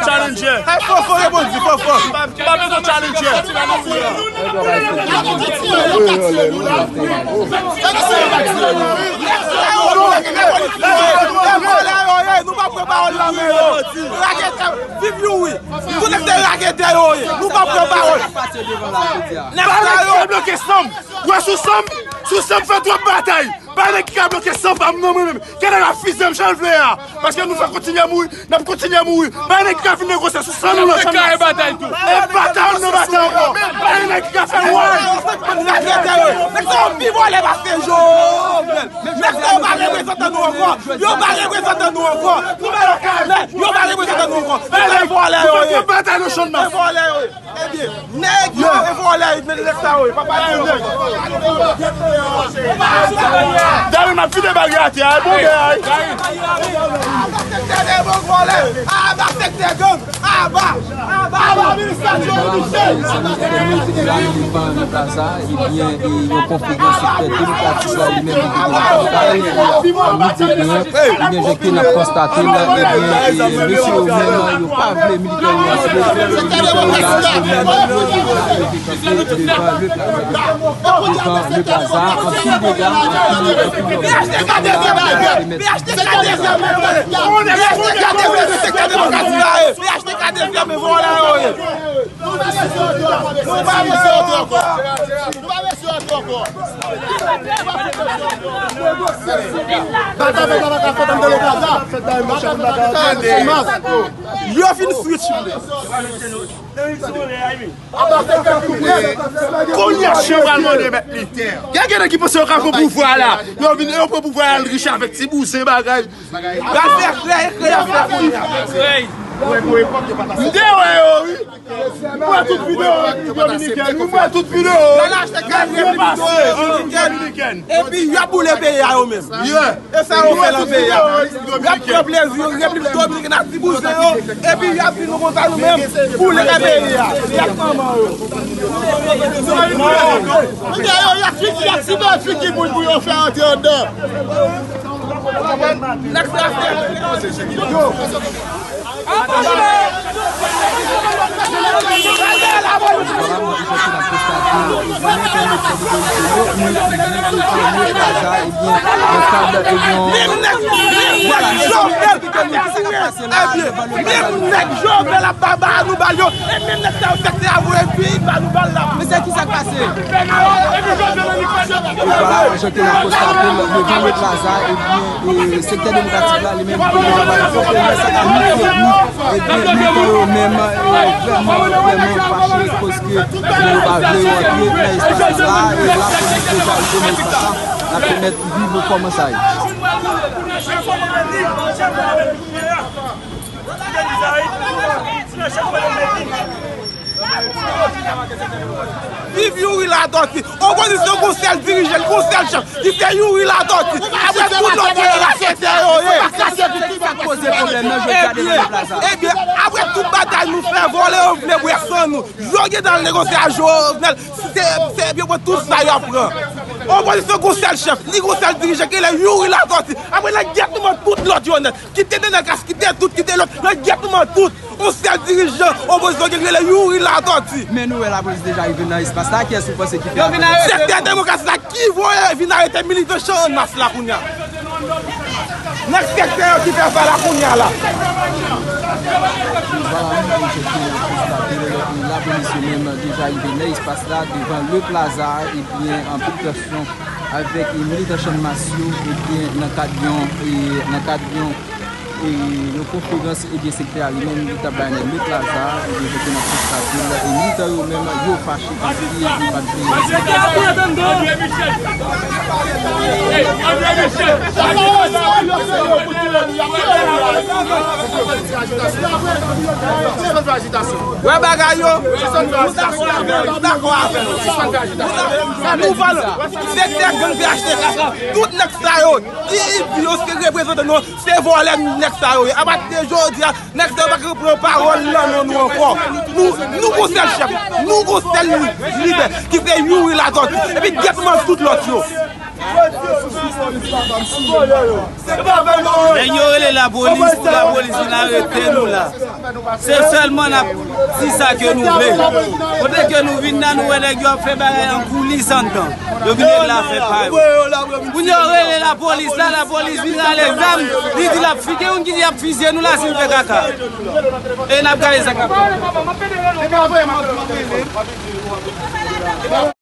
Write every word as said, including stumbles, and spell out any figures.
Challenger. Hey, Fofo, reponn di, Fofo. M pa bezwen challenger. Nou pa pran pawòl nan men yo. Raketè, viv Youri. Tout nèg se raketè yo ye. Nou pa pran pawòl. Nèg sa yo bloke Sanm. Wè sou Sanm, sou Sanm fè twòp batay. Pa nèg ki ka bloke Sanm pa m non mwen menm. Kèlè la fizè m jan l vle a. Paske nou fè kontinye mouri, n ap kontinye mouri. Pa nèg ki ka vin negosye sou Sanm nou nan Sanm. E batay nou batay ankò. Pa nèg ki ka fè wòl. Nèg sa yo pi vòlè pase Jovenel. Nèg sa yo pa reprezantan nou ankò. Yo pa reprezantan nou ankò. Nou pa yo ka, men yo pa reprezantan nou ankò. Se vòlè yo ye. Se vòlè yo ye. Ebyen, nèg yo e vòlè, men nèg sa yo, papa yo. Dayè m ap vide bagay atè a, bon bagay. Aba sektè de bon vòlè, aba sektè gang, aba, aba, aba administratè yo touche. Ebyen, e, yon konferans sektè demokratik la, li menm, li te gen yon batay, midi demen, ebyen, jan ke n ap konstate la, ebyen, e, mesye yo menm, yo pa vle militè yo rantre, militè yo la, yo menm, yo deklare yo te kanpe devan le plaza, devan le plaza, anpil dega, anpil, anpil lòt. Nou pa mesye yo ankò. Nou pa mesye yo ankò. Yo fin switch. Kounye a, chen pral mande mèt li. Gen, gen nèg ki panse yo ka pran pouvwa la. Yo vin, yo pran pouvwa la, al rich avèk ti bouzen bagay. Y ap fè krèy, krèy ap fè kounye a. M te wè yo, wi. M wè tout videyo Repiblik Dominikèn, wi, m wè tout videyo. Yo pase an Repiblik Dominikèn. Epi y ap boule peyi a yo menm. E sa yo fè nan peyi a. Y ap pran plezi yo, Repiblik Dominikèn ak ti bouzen yo. Epi y ap di nou konsa nou menm, boule peyi a. Y ap manman yo. Yo, y ap figi, y ap simen figi moun pou yo fè antre anndan. Nèg sa fè. Menm nèg Jovenel ki te nou tire, ebyen, menm nèg Jovenel ap ba, ba nou bal yo, e menm nèg sa yo fèk te avoye vin ba nou bal la. Mesye, kisa k pase? Vwala, jan ke n ap konstate l devan le plaza, ebyen, e, sektè demokratik la, li menm, li pran sa ka mete li, ebyen, militè yo menm, e, vrèman, vrèman fache, paske yo pa vle yo antre nan espas la, e lapolis deja rive nan espas la, n ap pèmèt viv kòman sa ye. Viv Youri Latortue. Opozisyon gon sèl dirijan, gon sèl chèf, ki se Youri Latortue. Apre tout lòt yo, se raketè yo ye. Ebyen, ebyen, apre tout batay nou fè, vòlè yo vle bwè san nou. Yo gentan al negosye a Jovenel. Se, se, yo pran tout sa y ap pran. Opozisyon gon sèl chèf, li gon sèl dirijan, ki rele Youri Latortue. Apre, nan gèt nou, tout lòt yo nèt. Kite Denakas, kite tout, kite lòt, nan gèt nou tout. Yon sèl dirijan opozisyon ki rele Youri Latortue. Men nou wè lapolis deja rive nan espas la, kiyès ou panse ki fè? Sektè demokratik la ki voye vin arete militan Channmas la kounye a. Nèg sektè yo ki fè sa la kounye a la. Vwala, nou menm jan ke n ap konstate, lapolis yo menm deja rive nan espas la, devan le plaza, ebyen, anpil pèsòn avèk militan Channmas yo, ebyen, nan kad yon, e, nan kad yon, e, yon konferans, ebyen, sektè a li menm, li t ap bay nan le plaza, ebyen, jan ke n ap konstate l, e militan yo menm, yo fache, paske yo pa t vle. Wè bagay yo, nou dakò avè yo. Nou dakò avè yo. Sektè gang P H T K, tout nèg sa yo, ki di yo se reprezantan nou, se vòlè nèg sa yo ye. Apati de jodi a, nèg sa yo pa ka pran pawòl nan non nou ankò. Nou, nou gon sèl chèf, nou gon sèl lidè, ki se Youri Latortue. Epi gèt manman tout lòt yo. Nèg yo rele Lapolis pou lapolis vin arete nou la. Se sèlman n ap di sa ke nou vle. Kote ke nou vin la, nou wè nèg yo ap fè bagay an koulis anndan. Yo vin règle afè pa yo. Kounye a yo rele lapolis la, lapolis vin rale zam, li di l ap fi-, gen youn ki di l ap fizye nou la si n fè kaka. E n ap gade sa k ap fèt.